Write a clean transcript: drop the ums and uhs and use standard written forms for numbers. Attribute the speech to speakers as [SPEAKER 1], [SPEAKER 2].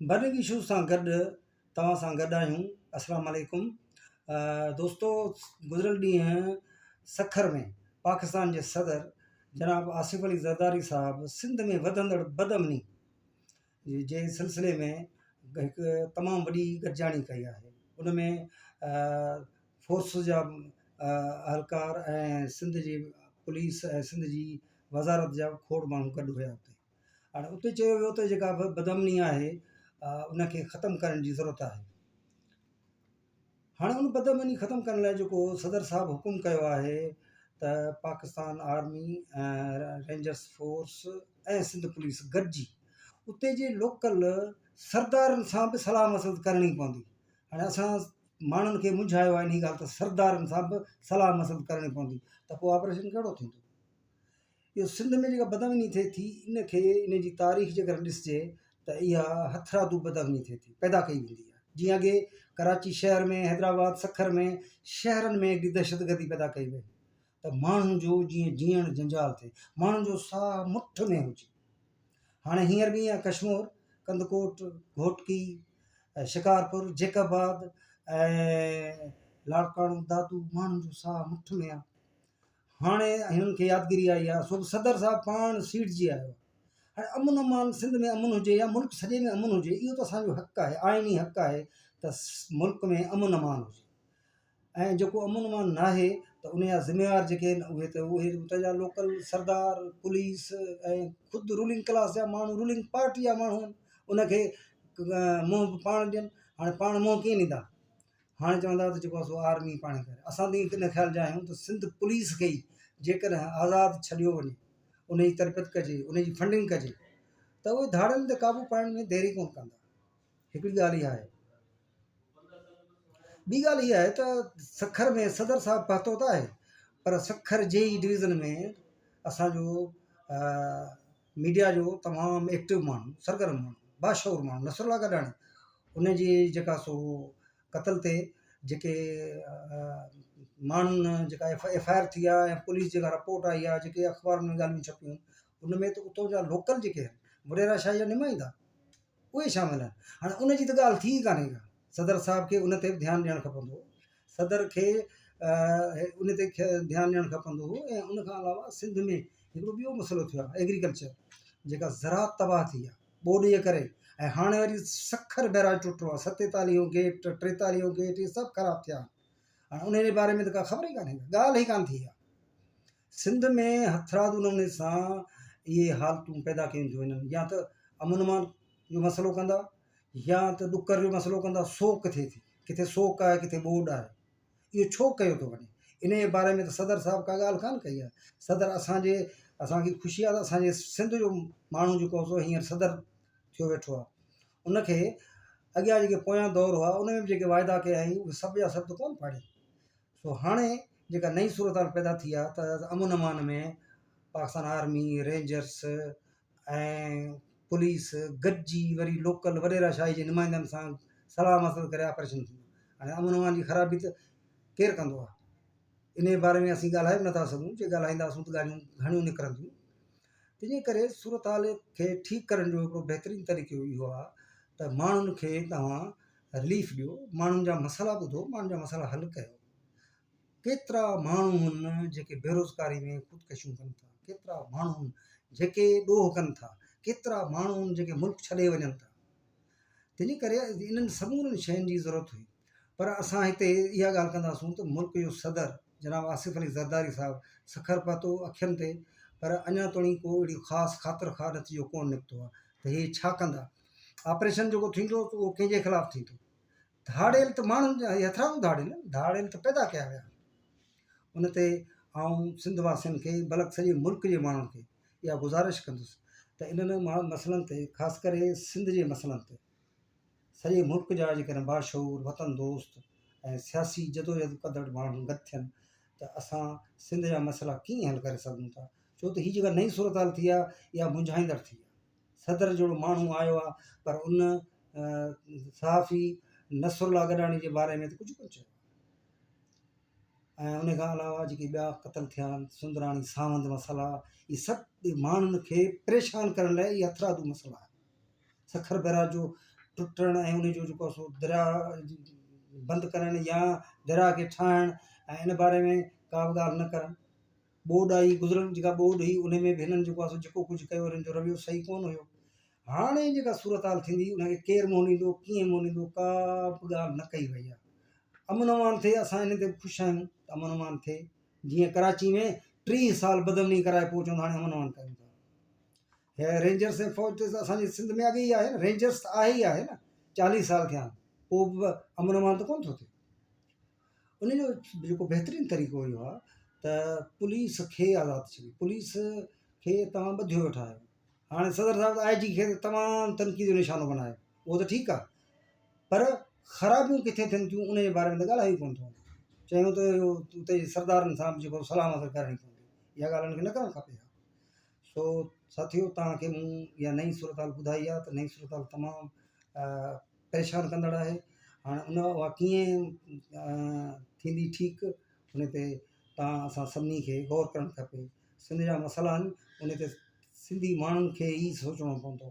[SPEAKER 1] Burning issues سان گڏ توهان سان گڏ آهيون اسلام عليڪم دوستو گذريل ڏينهن سکر ۾ پاڪستان جي صدر جناب آصف علي زرداري صاحب سنڌ ۾ وڌندڙ بدامني جي سلسلي ۾ هڪ تمام وڏي گڏجاڻي ڪئي آهي ان ۾ فورسز جا اهلڪار ۽ سنڌ جي پوليس ۽ سنڌ جي وزارت جا کوڙ ماڻهو گڏ هيا اتي هاڻي اتي چيو ويو ته جيڪا به بدامني آهي ان کي ختم ڪرڻ جي ضرورت آهي هاڻي ان بدامني ختم ڪرڻ لاء جيڪو صدر صاحب حڪم ڪيو آهي ته Pakistan army rangers force ۽ Sindh police گڏجي اتي جي لوڪل سردارن سان به صلاح مشورت ڪرڻي پوندي هاڻي اسان ماڻهن کي منجهايو آهي انهي ڳالهه ته سردارن سان به صلاح مشورت ڪرڻي پوندي ته پوء آپريشن ڪهڙو ٿيندو اهو سنڌ ۾ جيڪا بدامني ٿئي ٿي ان کي ان جي تاريخ جيڪڏهن ڏسجي ته اها هٿرادو بدامني ٿئي ٿي پيدا ڪئي ويندي آهي جيئن اڳي ڪراچي شهر ۾ حيدرآباد سکر ۾ شهرن ۾ هڪڙي دهشتگردي پيدا ڪئي وئي ته ماڻهن جو جيئن جيئڻ جنجال ٿئي ماڻهن جو ساهه مٺ ۾ هجي هاڻي هينئر به ائين ڪشمور ڪنڌڪوٽ گهوٽڪي شڪارپور جيڪب آباد ۽ لاڙڪاڻو دادو ماڻهن جو ساهه مٺ ۾ آهي هاڻي هنن کي يادگيري آئي آهي سو به صدر صاحب پاڻ سيڙجي آيو آهي. هاڻي امن امان سنڌ ۾ امن هجي يا ملڪ سڄي ۾ امن هجي اهو ته اسان جو حق آهي آئيني حق آهي ته ملڪ ۾ امن امان هجي ۽ جيڪو امن امان ناهي ته ان جا ذميوار جيڪي آهن اهي ته اهي اتان جا لوڪل سردار پوليس ۽ خود رولنگ ڪلاس جا ماڻهو رولنگ پارٽي جا ماڻهو آهن ان کي منهن به پاڻ ڏين هاڻي پاڻ منهن ڪيئن ڏيندا هاڻي چوندا ته جيڪو آهي سو آرمي پاڻ ڪري. اسان ته ان خيال جا آهيون ته سنڌ پوليس کي ئي جيڪڏهن آزاد ڇڏيو وڃي، ان جي تربيت ڪجي، ان جي فنڊنگ ڪجي ته اهي ڌاڙيلن تي قابو پائڻ ۾ دير ئي ڪونه ڪندا. هڪڙي ڳالهه اها آهي. ٻي ڳالهه اها آهي ته سکر ۾ صدر صاحب پهتو ته آهي پر سکر جي ئي ڊويزن ۾ اسان جو ميڊيا جو تمام ايڪٽو ماڻهو، سرگرم ماڻهو، باشعور ماڻهو نصرالله گڏاڻي ان جي جيڪا سو قتل تي جيڪي ماڻهن جيڪا ايف I R ٿي آهي ۽ پوليس جيڪا رپورٽ آئي آهي جيڪي اخبارن ۾ ڳالهيون ڇپيون ان ۾ ته اتو جا لوڪل جيڪي آهن وڏيرا شاهي جا نمائندا اهي شامل آهن هاڻي ان جي ته ڳالهه ٿي ئي ڪانهي ڪا صدر صاحب کي ان تي به ڌيان ڏيڻ کپندو هو صدر کي ان تي ڌيان ڏيڻ کپندو هو ۽ ان کان علاوه سنڌ ۾ هڪڙو ٻيو مسئلو ٿيو آهي ايگريڪلچر جيڪا زراعت تباهه ٿي آهي ٻوڏ جي ڪري ۽ هاڻي وري سکر بئراج ٽٽو آهي ستيتاليهون گيٽ ٽيتاليهون گيٽ اهي سڀ خراب ٿيا آهن هاڻي ان جي باري ۾ ته ڪا خبر ئي ڪانهي ڳالهه ئي ڪانه ٿي آهي سنڌ ۾ هٿرادو نموني سان اهي حالتون پيدا ڪيون ٿيون وڃن يا ته امن امان جو مسئلو ڪندا يا ته ڏڪر جو مسئلو ڪندا سوڪ ٿئي ٿي ڪٿي سوڪ آهي ڪٿي ٻوڏ آهي اهو ڇو ڪيو ٿو وڃي انهيء باري ۾ ته صدر صاحب ڪا ڳالهه ڪانه ڪئي آهي. صدر اسان جي اسان کي خوشي آهي ته اسان جي سنڌ جو ماڻهو جيڪو آهي سو هينئر صدر ٿيو ويٺو آهي. ان کي اڳيان جيڪي پويان دور هئا ان ۾ به جيڪي واعدا ڪيا هئائين اهي سڀ جا سڀ ته ڪونه پاڙيائين. سو هاڻي جيڪا نئين صورتحال پيدا ٿي آهي ته امن امان ۾ پاڪستان آرمي، رينجرس ۽ پوليس گڏجي وري لوڪل وڏيرا شاهي جي نمائندن سان صلاح مشورو ڪري آپريشن ٿيندو. هاڻي امن امان جي خرابي ته ڪير ڪندو آهي؟ انهيء باري ۾ اسين ڳالهائي به نٿا سگهون، جي ڳالهائينداسون ته ڳالهيون گهڻيون نڪرنديون. تنهنجي ڪري صورتحال کي ٺيڪ ڪرڻ جو هڪڙو بهترين طريقو اهو آهي ته ماڻهن کي توهان رليف ڏيو، ماڻهن جا مسئلا ٻڌو، ماڻهن جا مسئلا حل ڪيو. ڪيترا ماڻهو آهن جيڪي بيروزگاري ۾ خودڪشيون ڪن ٿا، ڪيترا ماڻهو آهن جيڪي ڏوهه ڪن ٿا، ڪيترا ماڻهو آهن جيڪي ملڪ ڇڏي وڃن ٿا. تنهنجي ڪري انهن سمورين شين جي ضرورت هئي پر اسان هتي اها ڳالهه ڪنداسون ته ملڪ جو صدر جناب آصف علي زرداري صاحب سکر پهتو اکين تي پر اڃا توڻي ڪو اهڙي خاص خاطر خواهه نتيجو ڪونه نڪتو آهي ته هي ڇا ڪندا آپريشن جيڪو ٿيندو ته اهو ڪنهن جي خلاف ٿيندو ڌاڙيل ته ماڻهن جا هٿرادو ڌاڙيل ڌاڙيل ته پيدا ڪيا ويا ان تي آئون سنڌ واسين کي بلڪ سڄي ملڪ جي ماڻهن کي اها گذارش ڪندس ته انهن مسئلن تي خاص ڪري سنڌ جي مسئلن تي سڄي ملڪ جا جيڪڏهن باشعور وطن دوست ۽ سياسي جدوجهد ڪندڙ ماڻهو گڏ ٿين ته اسان سنڌ جا مسئلا ڪيئن حل ڪري سگهون ٿا ڇو ته هي جيڪا نئين صورتحال ٿي آهي اها منجهائيندڙ ٿي آهي صدر جهڙو ماڻهو آيو آهي پر ان صحافي نصرالله گڏاڻي جي باري ۾ ته ڪجهه ڪونه چيو ۽ ان کان علاوه جيڪي ٻيا قتل ٿيا آهن سندراڻي ساوند مسئلا اهي سڀ ماڻهن کي پريشان ڪرڻ لاء اهي هٿرادو مسئلا آهن سکر بئراج جو ٽٽڻ ۽ ان جو جيڪو سو درياء بند ڪرڻ يا درياء کي ٺاهڻ ۽ ان باري ۾ ڪا به ڳالهه نه ڪرڻ. ٻوڏ آئي گذريل جيڪا ٻوڏ هئي ان ۾ به هنن جيڪو آهي سو جيڪو ڪجهه ڪيو هنن جو رويو صحيح ڪونه هيو. هاڻي جيڪا صورتحال ٿيندي ان کي ڪير منهن ڏيندو ڪيئن منهن ڏيندو ڪا به ڳالهه نه ڪئي وئي آهي. امن امان ٿئي اسان ان تي به خوش آهيون ته امن امان ٿئي جيئن ڪراچي ۾ 30 سال بدامني ڪرائي پوء چون ٿا هاڻي امن امان ڪيون ٿا. هي رينجرس ۽ فوج ته اسان جي سنڌ ۾ اڳي ئي آهي نه رينجرس ته آهي ئي آهي نه 40 سال ٿيا آهن پوء به امن امان ته ڪونه ٿو ٿئي. ان جو جيڪو بهترين طريقو اهو آهي ته پوليس کي آزاد ڇڏي پوليس کي توهان ٻڌيو ويٺا آهيو هاڻي صدر صاحب آء جي کي تمام تنقيد جو نشانو بنايو اهو ته ٺيڪ آهي پر خرابيون ڪٿي ٿين ٿيون ان جي باري ۾ ته ڳالهايو ئي ڪونه ٿو وڃي چيو ته اهو اتي جي سردارن سان به جيڪو صلاح مشورو ڪرڻي پوندي اها ڳالهه هن کي نه ڪرڻ کپي ها سو ساٿيو توهان کي مون اها نئين صورتحال ٻڌائي آهي ته نئين صورتحال تمام پريشان ڪندڙ آهي هاڻي ان اها ڪيئن ٿيندي ٺيڪ ان تي توهان اسان سڀني کي غور ڪرڻ کپي سنڌ جا مسئلا آهن ان تي سنڌي ماڻهن کي ئي سوچڻو پوندو.